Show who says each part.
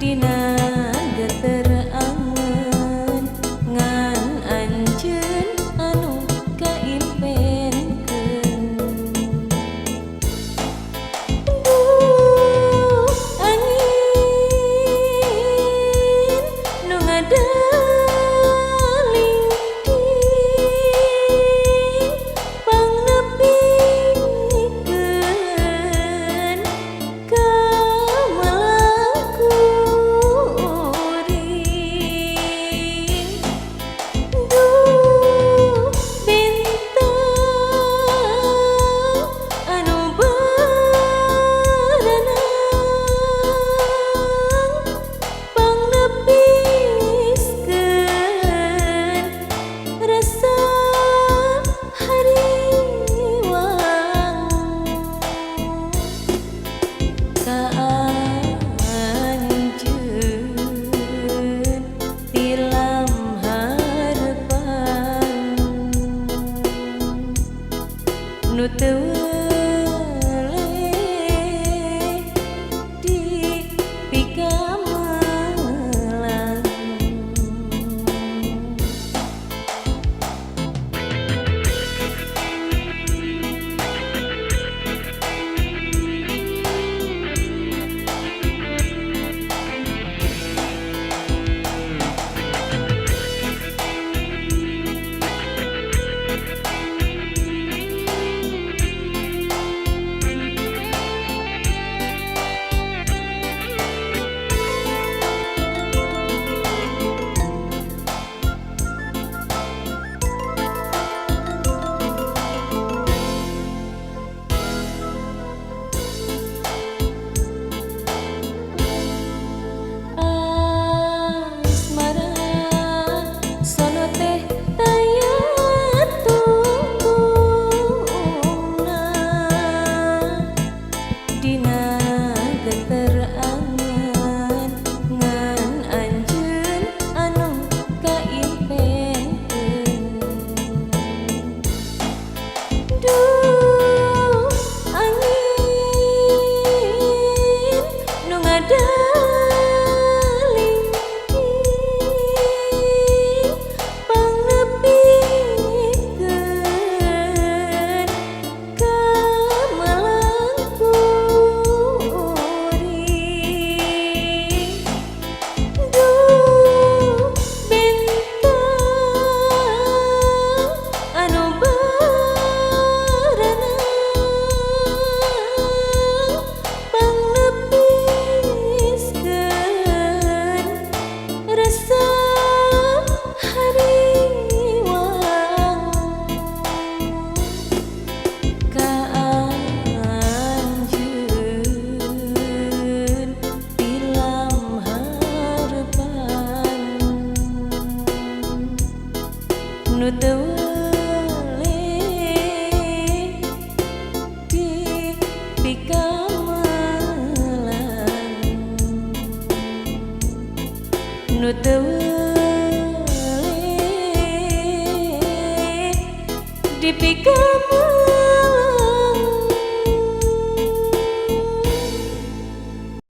Speaker 1: dina geter angen ngan anjeun anu kaimpenkeun. Duh angin nu ngadaling pangnepikeun ka malaku uring. Duh bintang anu berenang pangnepiskeun rasa hariwang ka anjeun tilam harepan nu teu weleh di pikamelang. Asmara sono teh taya tungtungna dina geter angen ngan anjeun anu kaimpenkeun. Duh angin nu ngadaling pangnepikeun ka malangku uring. Duh bintang anu berenang pangnepiskeun rasa hariwang ka anjeun tilam harepan nu teu weleh di pikamelang nu teu weleh di pikamelang.